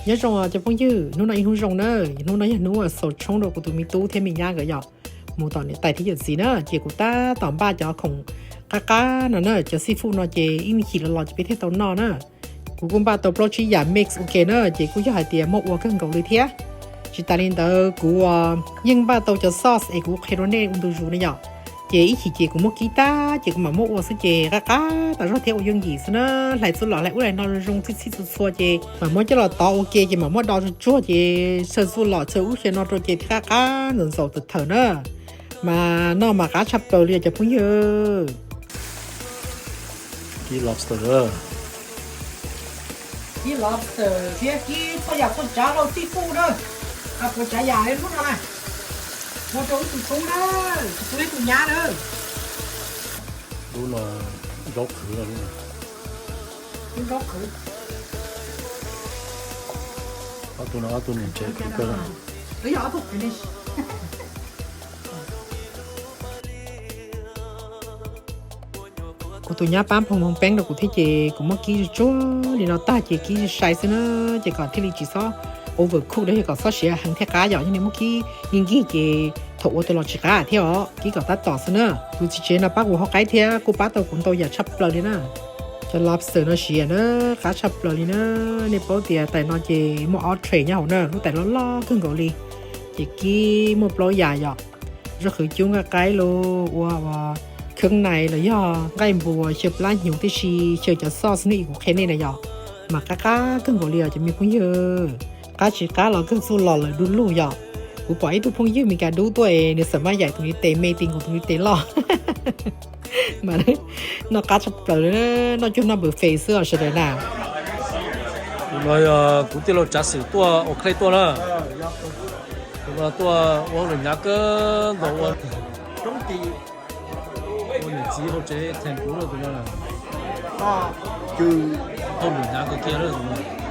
Nyob zoo cov phooj ywg, hnub no ib hnub zoo na, hnub no yog hnub xaus tshoob rau kuv tus me tub thiab me nyab nkawd yom, mus tom niam tais thiab yawm txiv na, ces kuv tab tom npaj cov khoom qab qab no na, cov seafood no ces ib me chim los los ces peb thiaj tau noj na. Kuv kuj npaj tau plaub tsib yam mix ua ke na, ces kuj yog hais tias muaj ua kawg nkaus li thiab. Tsis tas li ntawd kuv yeej npaj tau cov sauce es kuv qhia rau nej ua ntu zus na yom. Ces ib chim ces kuv muab kib tag ces kuv mam muab ua xwb ces qab qab tas zog thiab ua yooj yim xwb na. Hlais txuj lom hlais ub hlais no zoo txhij txhij txhua txhua ces mam muab coj los tov ua ke ces mam muab do tsuag tsuag ces xaws txuj lom xaws ub xaws no rau ces thiaj qab qab ntxaws ntxaus tawm thawm na. Mas noj mas qab tshaj plaws li cov phooj ywg. Kib lobster, kib lobster thiab kib txhua yam txhua tsav rau txij fuj na. Puas tsav yam hnub no na, ua rau ib tug tub na, tus tub ib tug nyab na. Lub no zaub qhwv, lub zaub qhwv. Ob tug no ob tug niam tsev qhwv kawg. Kuv tus nyab pab nphoo nphoo peeb rau kuv thiab ces kuv muab kib tsuag tsuag li no tag ces kib sai sai xwb na, ces kom thiaj li tsis txhob overcook los yog kom txhob siav heev thiaj qab yom. Yog nej muab kib nkig nkig ces thaum ua tes los tsis qab thiab os, kib kom tab tom xwb na. Tus txiv tsev no pab kuv hau qaib thiab kuj pab tau kuv ntau yam tshaj plaws li na. Cov lobster no siav na, qab tshaj plaws li na. Nej paub tias tais no ces muaj ob tray nyob hauv na, lub tais loj loj kawg nkaus li. Ces kib muaj plaub yam yom, zaub qhwv cub nqaij qaib los ua kheeb nais los yog nqaij npuas xyaw plab hnyuv tib si, xyaw cov sauce xwb ne, kuv qhia nej na yom. Mas qab qab kawg nkaus li os cov me phooj ywg. Qab tsis qab los kawg txuj lom lawm du lug yom. Kuv pom ib tug phooj ywg Meskas dub tuaj es nws xam maj yaim tus niag tes me ti nkaus tus niag tes loj. Mas noj qab tshaj plaws li, noj cuag noj buffet xwb os sawv daws na. Tus no yog kuv tij laug Tsav Xwm tuaj ua clay tuaj na. Tus no tuaj ua hauj lwm hnyav kawg nkaus, ua roob ti, ua niam txiv hauv tsev theem kuv na tus no. Hauj lwm hnyav kawg kiag na tus no.